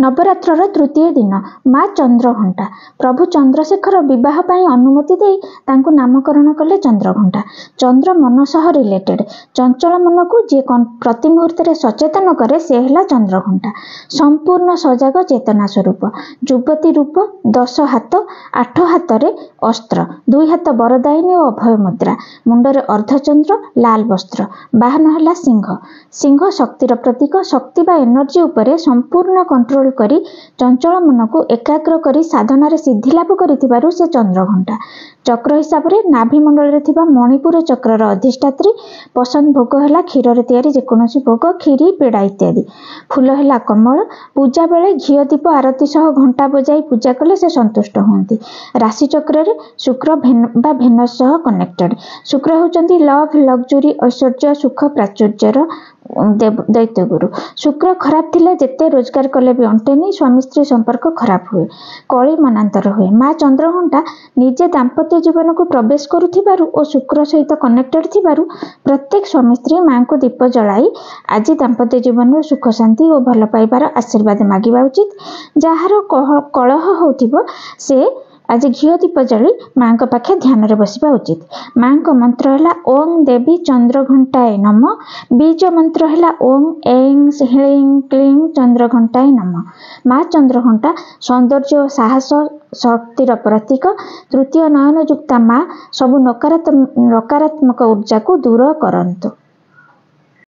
ନବରାତ୍ରର ତୃତୀୟ ଦିନ ମା ଚନ୍ଦ୍ରଘଣ୍ଟା। ପ୍ରଭୁ ଚନ୍ଦ୍ରଶେଖର ବିବାହ ପାଇଁ ଅନୁମତି ଦେଇ ତାଙ୍କୁ ନାମକରଣ କଲେ ଚନ୍ଦ୍ରଘଣ୍ଟା। ଚନ୍ଦ୍ର ମନ ସହ ରିଲେଟେଡ୍। ଚଞ୍ଚଳ ମନକୁ ଯିଏ ପ୍ରତି ମୁହୂର୍ତ୍ତରେ ସଚେତନ କରେ, ସେ ହେଲା ଚନ୍ଦ୍ରଘଣ୍ଟା। ସମ୍ପୂର୍ଣ୍ଣ ସଜାଗ ଚେତନା ସ୍ୱରୂପ। ଯୁବତୀ ରୂପ, 10 ହାତ, 8 ହାତରେ ଅସ୍ତ୍ର, 2 ହାତ ବରଦାୟିନୀ ଓ ଅଭୟ ମୁଦ୍ରା, ମୁଣ୍ଡରେ ଅର୍ଦ୍ଧଚନ୍ଦ୍ର, ଲାଲ ବସ୍ତ୍ର। ବାହନ ହେଲା ସିଂହ। ସିଂହ ଶକ୍ତିର ପ୍ରତୀକ। ଶକ୍ତି ବା ଏନର୍ଜି ଉପରେ ସମ୍ପୂର୍ଣ୍ଣ କଣ୍ଟ୍ରୋଲ କରି ଚଞ୍ଚଳ ମନକୁ ଏକାଗ୍ର କରି ସାଧନାରେ ସିଦ୍ଧି ଲାଭ କରିଥିବାରୁ ସେ ଚନ୍ଦ୍ରଘଣ୍ଟା। ଚକ୍ର ହିସାବରେ ନାଭିମଣ୍ଡଳରେ ଥିବା ମଣିପୁର ଚକ୍ରର ଅଧିଷ୍ଠାତ୍ରୀ। ପସନ୍ଦ ଭୋଗ ହେଲା କ୍ଷୀରରେ ତିଆରି ଯେକୌଣସି ଭୋଗ, କ୍ଷୀରି, ପେଡ଼ା ଇତ୍ୟାଦି। ଫୁଲ ହେଲା କମଳ। ପୂଜା ବେଳେ ଘିଅ ଦୀପ ଆରତି ସହ ଘଣ୍ଟା ବଜାଇ ପୂଜା କଲେ ସେ ସନ୍ତୁଷ୍ଟ ହୁଅନ୍ତି। ରାଶି ଚକ୍ରରେ ଶୁକ୍ର ବା ଭେନସ୍ ସହ କନେକ୍ଟେଡ୍। ଶୁକ୍ର ହେଉଛନ୍ତି ଲଭ୍, ଲକ୍ଜୁରୀ, ଐଶ୍ୱର୍ଯ୍ୟ, ସୁଖ, ପ୍ରାଚୁର୍ଯ୍ୟର ଦୈତ୍ୟଗୁରୁ। ଶୁକ୍ର ଖରାପ ଥିଲେ ଯେତେ ରୋଜଗାର କଲେ ବି ଅଣ୍ଟେନି। ସ୍ୱାମୀ ସ୍ତ୍ରୀ ସମ୍ପର୍କ ଖରାପ ହୁଏ, କଳି ମନାନ୍ତର ହୁଏ। ମା ଚନ୍ଦ୍ରଘଣ୍ଟା ନିଜେ ଦାମ୍ପତ୍ୟ ଜୀବନକୁ ପ୍ରବେଶ କରୁଥିବାରୁ ଓ ଶୁକ୍ର ସହିତ କନେକ୍ଟେଡ୍ ଥିବାରୁ ପ୍ରତ୍ୟେକ ସ୍ୱାମୀ ସ୍ତ୍ରୀ ମାଙ୍କୁ ଦୀପ ଜଳାଇ ଆଜି ଦାମ୍ପତ୍ୟ ଜୀବନର ସୁଖ, ଶାନ୍ତି ଓ ଭଲ ପାଇବାର ଆଶୀର୍ବାଦ ମାଗିବା ଉଚିତ। ଯାହାର କଳହ ହେଉଥିବ, ସେ ଆଜି ଘିଅ ଦୀପ ଜାଳି ମାଙ୍କ ପାଖେ ଧ୍ୟାନରେ ବସିବା ଉଚିତ। ମାଙ୍କ ମନ୍ତ୍ର ହେଲା ଓଁ ଦେବୀ ଚନ୍ଦ୍ରଘଣ୍ଟାଏ ନମ। ବୀଜ ମନ୍ତ୍ର ହେଲା ଓଁ ଏଂ ହ୍ଲିଂ କ୍ଲିଂ ଚନ୍ଦ୍ରଘଣ୍ଟାଏ ନମ। ମା ଚନ୍ଦ୍ରଘଣ୍ଟା ସୌନ୍ଦର୍ଯ୍ୟ ଓ ସାହସ ଶକ୍ତିର ପ୍ରତୀକ। ତୃତୀୟ ନୟନଯୁକ୍ତା ମା ସବୁ ନକାରାତ୍ମକ ଉର୍ଜାକୁ ଦୂର କରନ୍ତୁ।